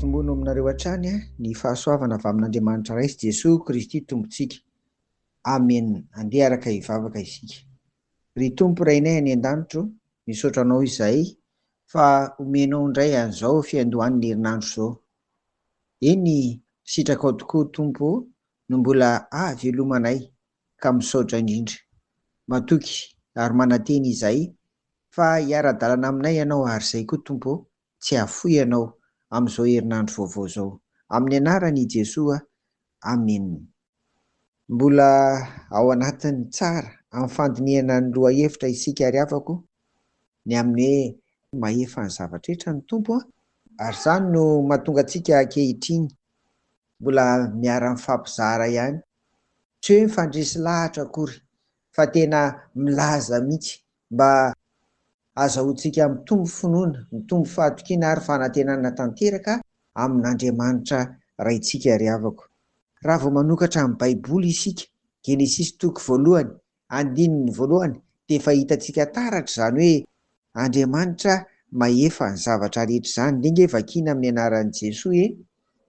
Ampitomboina ao aminareo hatrany ny fahasoavana avy amin'Andriamanitra Ray sy Jesoa Kristy Tompontsika. Amena. Andeha araka hivavaka isika. Ry Tompo Rainay any an-danitra o, misaotra Anao izahay fa omenao indray an'izao fiandohan'ny herinandro izao. Eny, sitrakao tokoa Tompo o no mbola ahavelomanay ka misaotra indrindra. Matoky ary manantena izahay fa hiara-dalana aminay Ianao ary izay koa Tompo o, tsy hahafoy Ianao amin'izao herinandro vaovao izao. Amin'ny anaran' i Jesoa, Amena. Mbola ao anatin'ny tsara amin'ny fandinihana ny lohahevitra isika ry havako, ny amin'ny hoe mahefa ny zavatra rehetra ny Tompo an! Ary izany no mahatonga antsika ankehitriny mbola miara-mifampizara ihany, tsy hoe mifandresy lahatra akory fa tena milaza mihitsy mba azahoantsika mitombo finoana, mitombo fahatokiana ary fanantenana tanteraka amin'Andriamanitra Raintsika ry havako. Raha vao manokatra ny Baiboly isika, Genesisy toko voalohany, andininy voalohany, dia efa hitantsika taratra izany hoe Andriamanitra mahefa ny zavatra rehetra izany. Ndeha ange vakiana amin'ny anaran'i Jesoa e!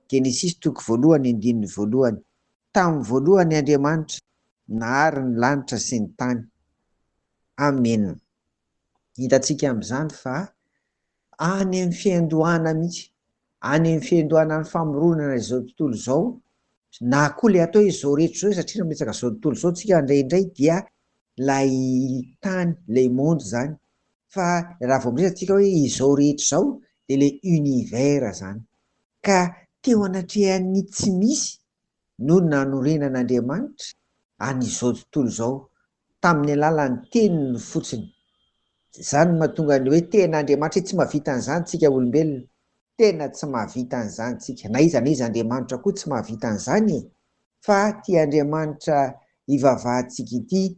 Genesisy toko voalohany, andininy voalohany. Tamin'ny voalohany Andriamanitra nahary ny lanitra sy ny tany. Amena. Hitantsika amin'izany fa any amin'ny fiandohana mihitsy, any amin'ny fiandohana ny famoronana izao tontolo izao, na koa ilay atao hoe izao rehetra izao, satria raha miresaka izao tontolo izao tsika indraindray dia ilay tany, ilay monde izany, fa raha vao miresaka tsika hoe izao rehetra izao dia ilay univers izany. Ka teo anatrehan'ny tsy misy no nanorenan'Andriamanitra an'izao tontolo izao tamin'ny alalan'ny teniny fotsiny. Izany no mahatonga ny hoe tena Andriamanitra hoe tsy mahavita an'izany tsika olombelona. Tena tsy mahavita an'izany tsika. Na iza na iza Andriamanitra koa tsy mahavita an'izany e! Fa ity Andriamanitra ivavahantsika ity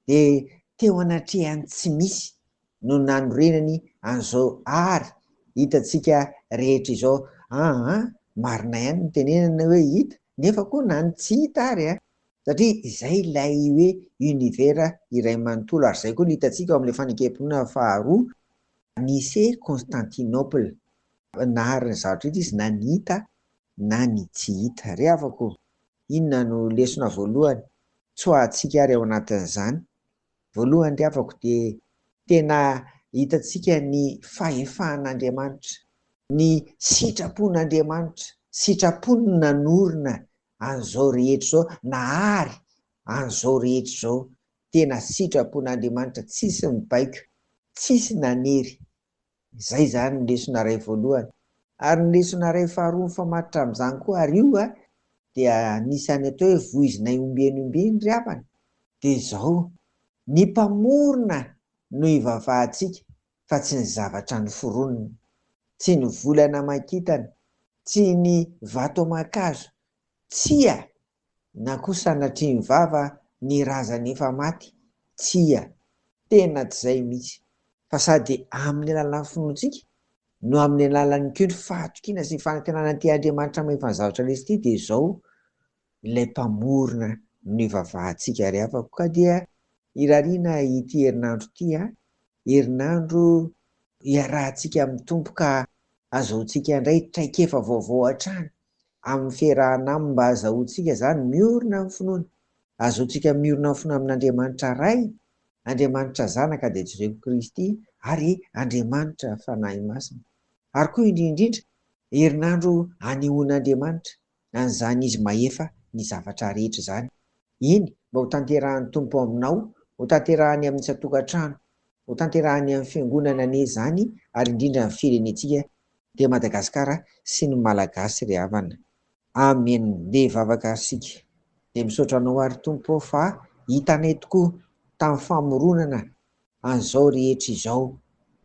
dia teo anatrehan'ny tsy misy no nanorenany an'izao ary hitantsika rehetra izao. Aa, marina ihany ny tenenana hoe hita, nefa koa na ny tsy hita ary a! Satria izay ilay hoe univers iray manontolo, ary izay koa no hitantsika ao amin'ilay fanekem-pinoana faharoa, Nicée Constantinople. Nahary ny zavatra rehetra izy na ny hita na ny tsy hita. Ry havako ô, inona no lesona voalohany tsoahantsika ary ao anatin'izany? Voalohany ry havako dia tena hitantsika ny fahefan'Andriamanitra, ny sitrapon'Andriamanitra, sitrapony no nanorina an'izao rehetra izao, nahary an'izao rehetra izao, tena sitrapon'Andriamanitra, tsisy mibaiko, tsisy nanery. Izay izany ny lesona iray voalohany. Ary ny lesona iray faharoa mifamatotra amin'izany koa, ary io dia anisan'ny atao hoe voizinay ombieny ombieny ry havana, dia izao, ny Mpamorona no ivavahantsika fa tsy ny zavatra noforonina, tsy ny volana aman-kintana, tsy ny vato aman-kazo, tsia, na koa sanatria ny vava ny razana efa maty, tsia, tena tsy izay mihitsy, fa sady amin'ny alalan'ny finoantsika no amin'ny alalan'ny koa ny fahatokiana sy ny fanantenana an'ity Andriamanitra mahefa ny zavatra rehetra ity dia izao ilay Mpamorona no ivavahantsika ry havako ka dia irariana ity herinandro ity an, herinandro iarahantsika amin'ny Tompo ka azahoantsika indray traikefa vaovao hatrany amin'ny fiarahana aminy mba azahoantsika izany miorina amin'ny finoana, azahoantsika miorina amin'ny finoana amin'Andriamanitra Ray, Andriamanitra Zanaka dia Jesoa Kristy ary Andriamanitra Fanahy Masina. Ary koa indrindra indrindra herinandro anehoan'Andriamanitra an'izany Izy mahefa ny zavatra rehetra izany. Eny, mba ho tanterahan'ny Tompo aminao, ho tanterahany amin'ny isan-tokantrano, ho tanterahany amin'ny fiangonana anie izany ary indrindra ny firenentsika dia Madagasikara sy ny Malagasy ry havana. Amen. Ndeha hivavaka ary isika. Dia misaotra Anao ary Tompo ô fa hitanay tokoa tamin'ny famoronana an'izao rehetra izao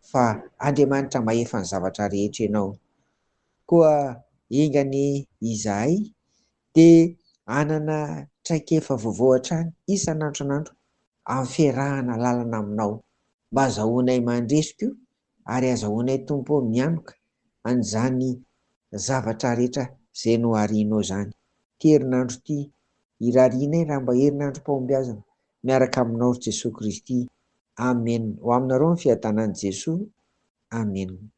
fa Andriamanitra mahefa ny zavatra rehetra Ianao. Koa enga anie izahay dia hanana traikefa vaovao hatrany isan'andro isan'andro amin'ny fiarahana lalana Aminao mba azahoanay mandresy koa ary azahoanay Tompo ô mianoka an'izany zavatra rehetra izay noharianao izany. Ity herinandro ity, irarianay raha mba herinandrom-pahombiazana miaraka aminao ry Jesoa Kristy. Amen. Ho aminareo ny fiadanan'i Jesoa. Amen.